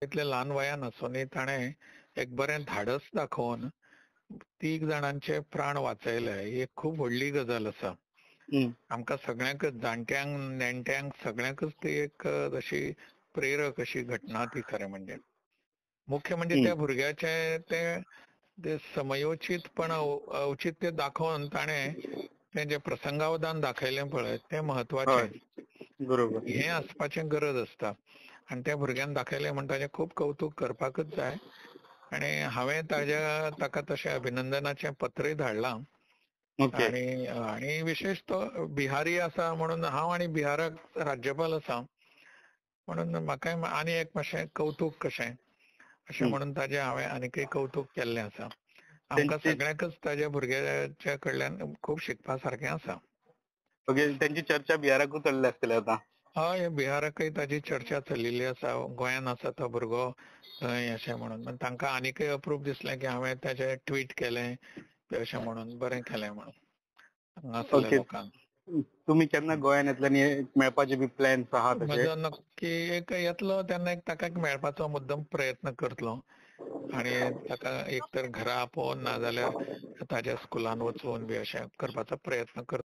इतले ल्हान वयान आसूनय ताणें एक बरें धाडस दाखोवन 3 जाणांचे प्राण वाचयले, ही एक खूब व्हडली गजाल आसा. आमकां सगळ्यांकच, जाणट्यांक नेणट्यांक सगळ्यांकच ती एक अशी प्रेरक अशी घटना ती खरें म्हणजे. मुख्य म्हणजे त्या भुरग्याचे ते समयोचितपण औचित्य दाखोवन ताणें तें जें प्रसंगावधान दाखयलें पळय तें म्हत्वाचें. बरोबर, हें आसपाचें गरज आसता आनी त्या भुरग्यान दाखयलें म्हण ताजें खूब कौतूक करपाकच जाय. आनी हांवें ताका तशें अभिनंदनाचें पत्रय धाडलां. आणि आणि विशेष तो बिहारी आसा म्हणून हांव आनी बिहाराक राज्यपाल आसा म्हणून म्हाकाय आनी एक मातशें कौतूक कशें अशें म्हणून ताजें हांवें आनीकय कौतूक केल्लें आसा. आमकां सगळ्यांकच ताज्या भुरग्याच्या कडल्यान खूब शिकपा सारकें आसा. ओके, त्यांची चर्चा बिहाराकूच चल्ली आसतली आतां. हय, बिहाराकय ताजी चर्चा चलिल्ली आसा, गोंयान आसा तो भुरगो थंय अशें म्हणून. तांकां आनीकय अप्रूप दिसलें की हांवें ताजें ट्वीट केलें अशें म्हणून, बरें केलें म्हणून हांगासरल्या लोकांक. तुम्ही केन्ना गोंयान येतले आनी मेळपाचे बी प्लॅन्स आहा तशे? म्हजो नक्की एक येतलो तेन्ना एक ताका मेळपाचो मुद्दम प्रयत्न करतलो आनी ताका एक तर घरा आपोवन नाजाल्यार ताज्या स्कुलान वचून बी अशें करपाचो प्रयत्न करतलो.